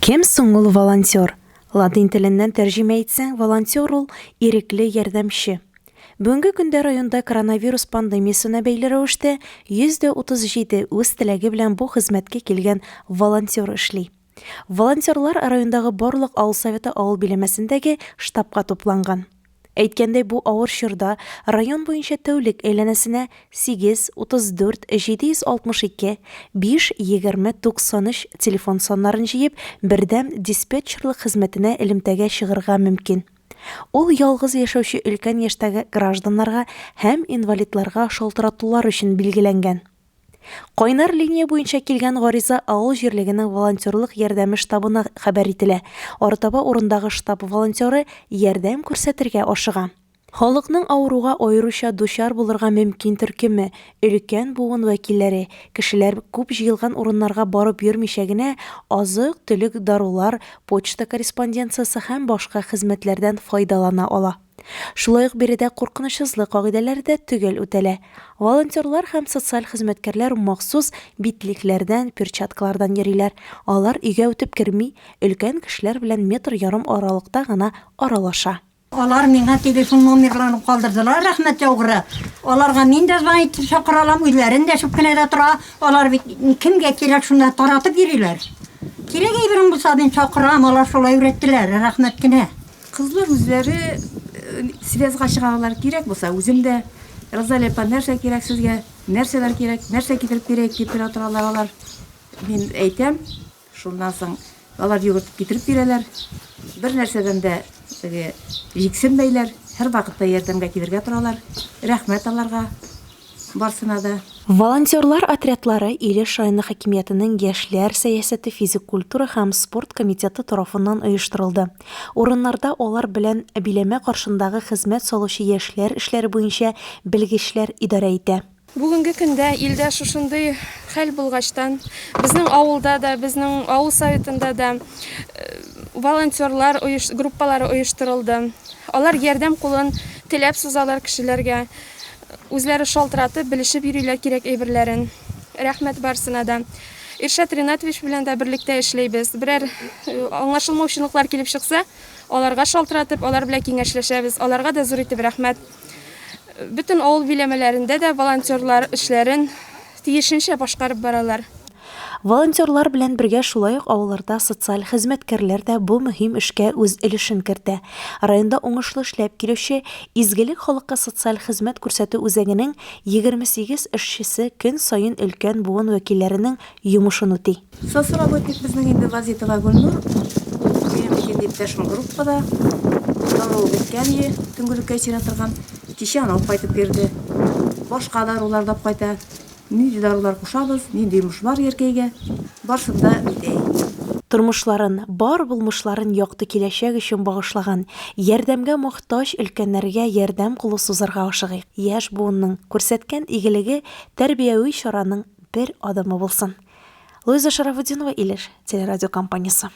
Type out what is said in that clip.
Кем соң ул волонтер? Латин теленнән тәрҗемә итсәң, волонтер ул, ирекле ярдәмче. Бүгенге көндә районда коронавирус пандемиясенә бәйле рәвештә 137 үз теләге белән бу хезмәткә килгән волонтер эшли. Волонтерлар райондагы барлык авыл советы авыл биләмәсендәге штабка тупланган. Әйткәндәй, бу авыр чорда район буенча тәүлек әйләнәсенә 8, 34, 762, 5, 20, 93 телефон саннарын җыеп, бердәм диспетчерлык хезмәтенә элемтәгә чыгырга мөмкин. Ул ялгыз яшәүче өлкән яшьтәге гражданнарга һәм инвалидларга шалтыратулар өчен билгеләнгән. Кайнар линия буенча килгән гариза авыл җирлегенең волонтерлык ярдәме штабына хәбәр ителә. Арытаба урындагы штаб волонтеры ярдәм күрсәтергә ашыга. Халыкның авыруга аеруча дучар булырга мөмкин төркеме, өлкән буын вәкилләре, кешеләр күп җыелган урыннарга барып йөрмичә генә, азык-төлек, дарулар, почта корреспонденциясе һәм башка хезмәтләрдән файдалана ала. Шулай ук биредә куркынычсызлык кагыйдәләре дә төгәл үтәлә. Волонтерлар һәм социаль хезмәткәрләр махсус битлекләрдән, перчаткалардан йөриләр. Алар өйгә үтеп керми, өлкән кешеләр белән метр ярым аралыкта гына аралаша. Алар миңа телефон номерларын калдырдылар, рәхмәт яугыры. Аларга мин дә звонить итеп чакыра алам, үзләре эндәшеп кенә дә тора. Алар бит кемгә кирәк шунда таратып йөриләр. Кирәк әйберең булса, мин чакырам, алар шулай өйрәттеләр, рәхмәт кенә. Кызлар үзләре связьга чыгаралар, кирәк булса үзем дә. Розалия апа, нәрсә кирәк сезгә, нәрсәләр кирәк, нәрсә китереп бирәек дип кенә торалар алар. Мин әйтәм, шуннан соң алар йөгертеп китереп бирәләр. Бер нәрсәдән дә теге җиксенмәйләр, һәрвакытта ярдәмгә килергә торалар. Рәхмәт аларга. Барсына да. Волонтерлар отрядлары Илеш районы хакимиятенең яшьләр сәясәте, физик культура һәм спорт комитеты тарафыннан оештырылды. Урыннарда алар белән биләмә каршындагы хезмәт салучы яшьләр эшләре буенча белгечләр идарә итә. Бүгенге көндә илдә шушындый хәл булгачтан, безнең авылда да, безнең авыл советында да волонтерлар группалары оештырылды. Алар ярдәм кулын теләп сузалар кешеләргә. Үзләре шалтыратып, белешеп йөриләр кирәк әйберләрен. Рәхмәт барысына да. Иршат Ринатович белән дә берлектә эшләйбез. Берәр аңлашылмаучылыклар килеп чыкса, аларга шалтыратып, алар белән киңәшләшәбез. Аларга да зур итеп рәхмәт. Бөтен авыл биләмәләрендә дә волонтерлар эшләрен тиешенчә башкарып баралар. Волонтерлар белән бергә шулай ук авылларда социаль хезмәткәрләр дә бу мөһим эшкә үз өлешен кертә. Районда уңышлы эшләп килүче Изгелек халыкка социаль хезмәт күрсәтү үзәгенең 28 эшчесе көн саен өлкән буын вәкилләренең йомышын үти. Соцработник безнең инде Вазитова Гөлнур, минем бит инде иптәшем группада, даруы беткән ие, төнгелеккә эчерә торган, кичә аны алып кайтып бирде. Башка дарулар да алып кайта. Нинди дарулар кушабыз, нинди йомыш бар Яркәйгә, барсын да үтәй. Тормышларын, бар булмышларын якты киләчәк өчен багышлаган, ярдәмгә мохтаҗ өлкәннәргә ярдәм кулы сузарга ашыгыйк. Яшь буынның күрсәткән игелеге тәрбияви чараның бер адымы булсын. Луиза Шарафутдинова, Илеш телерадиокомпаниясе.